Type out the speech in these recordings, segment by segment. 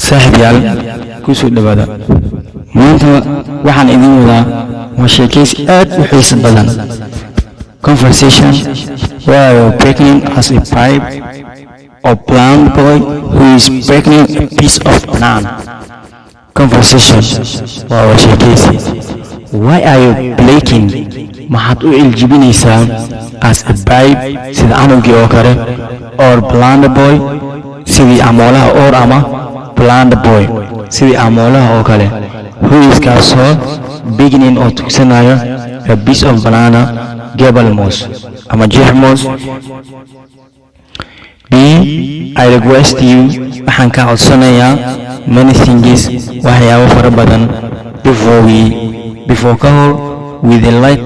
Saaxiibyaal, kusoo dhawaada. Maanta waxaan idin wadaa waa sheekaysi aad u xiiso badan. Conversation: Why are you barking as a babe or blind boy who is breaking a piece of banana? Conversation waa wada sheekaysi. Why are you barking, maxaad u iljibinaysaa, as a babe, sida canugii oo kale, or blind boy, sidii amoolaha, or ama blind boy, sidii amoolaha oo kale, who is, kaasoo, begging, oo tugsanayo, a piece of banana, gabal moos ama jeex moos? B, I request you, waxaan kaa codsanayaa, many things, waxyaabo fara badan, before we, before, ka hor, with the light,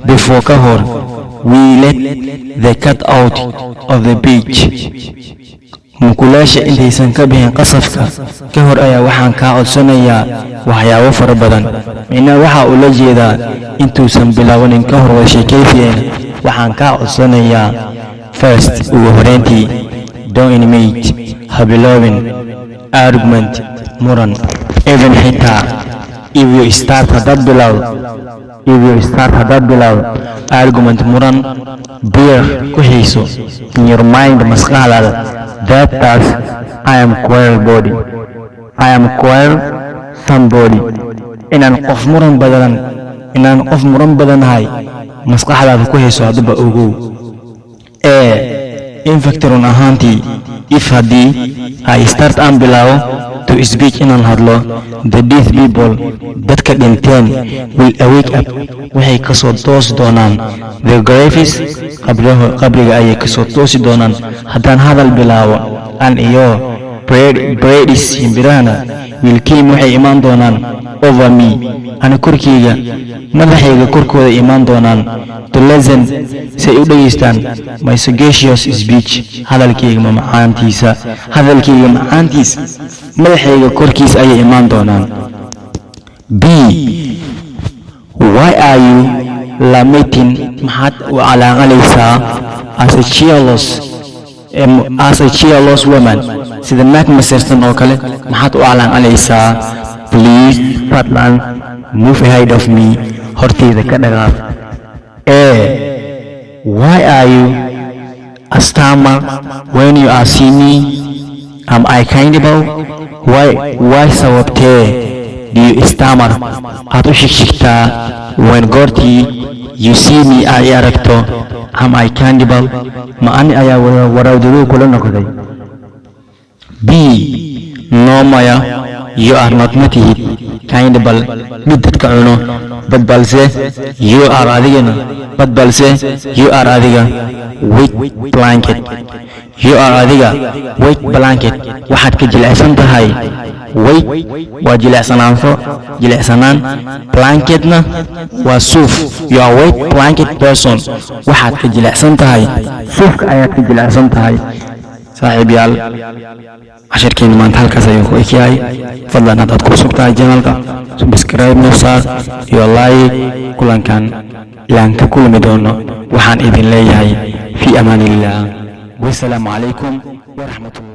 before, ka hor, we let the cat out of the cage, mukulaasha intaysan ka bixin qasabka ka hor ayaa waxaan kaa codsanayaa waxyaabo fara badan. Micnaha waxaa ula jeedaa intuusan bilaabanin ka hor wada sheekaysigeena waxaan kaa codsanayaa. First, ugu horeyntii, don't initiate, ha biloobin, argument, muran, even, xitaa, if you start, haddaad bilowdo, if you start, haddaad bilowdo, argument, muran, bear, ku hayso, in your mind, maskaxdaada, that, taas, I am quarrel body, I am quarrel somebody, inaan qof muran badan, inaan qof muran badanahay maskaxdaada ku hayso haddaba ogow. Ee in fact, run ahaantii, if, haddii, I start, aan bilaabo, to speak, inaan hadlo, the dead people, dadka dhinteen, will awake up, waxay kasoo toosi doonaan, the graves, qabriga ayay kasoo toosi doonaan haddaan hadal bilaabo, and, iyo, birds, shimbirahana, will came, waxay imaan doonaan, over me, ana korkeyga, madaxayga korkooda imaan doonaan, to listen, si ay u dhegaystaan, my sagacious speech, hadalkayga macaantiisa, hadalkayga macaantiisa madaxayga korkiisa ayay imaan doonaan. B, why are you lamenting, maxaad u calaaqalaysaa, as a jealous woman, sida naag maseersan oo kale maxaad u calaaqalaysaa? Please, fadlan, move ahead of me, horteyda ka dhaqaaq. A, why are you a stammer when you are see me? Am I cannibal? Why, sababtee, do you stammer, aad u shigshigtaa, when, goortii, you see me, aad i aragto? Am I cannibal? Ma ani ayaa warawdadow kula noqday? B, no, maya, you are not, ma tihid, cannibal, mid dadka cuno, but, balse, you are, adigana, but, balse, you are, adiga, wet blanket, you are, adiga, wet blanket, waxaad ka jilicsan tahay. Wet waa jilicsanaansho, jilicsanaan, blanketna waa suuf. You are wet blanket person, waxaad ka jilicsan tahay suufka ayaad ka jilicsan tahay. Saaxiib yaal, cashirkeena maanta halkaas ayuu ku ekyahay. Fadlan haddaad ku cusub tahay channelka, subscribe noo saar iyo like. Kulankan ilaan ka kulmi doono, waxaan idin leeyahay fi amaan illah, wasalaamu calaykum waraxmat.